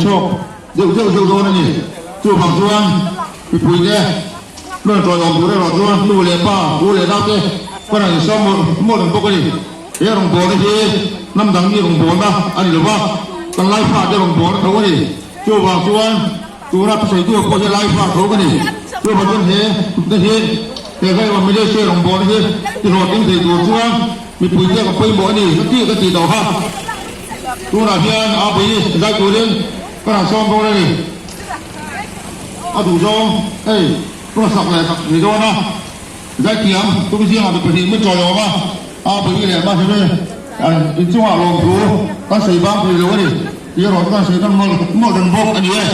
chhawk deuh deuh deuh dawn a ni. Chuvang chuan mipuite rawn tawiawm tur erawh chuan nu leh pa, u leh naute ka rawn insawm mawlh mawlh reng bawk a ni. He rawngbawlna hi hnam dang mi rawngbawlna a ni lo va, kan Laifa te rawngbawlna tho a ni. Chuvang chuan tuna thusawitu pawh hi Laifa tho ka ni. Chuvang chuan he hlutna hi he Vaiva Malaysia rawngbawlna hi tihlawhtling thei tur chuan mipuite ka pawimawh a ni ka tih ka tih tawh kha. Tunah hian a pui zai turin ka rawn sawm dawn a ni. A duh zawng hei rawsak leh tak ni dawn a. Zaithiam tum zingah mi pahnih min chawiawm a, a pahnih leh mahse inchungah lawmthu kan sawi bang thei lo a ni tih erawh chu kan sawi nawn mawlh mawlh reng bawk a ni e.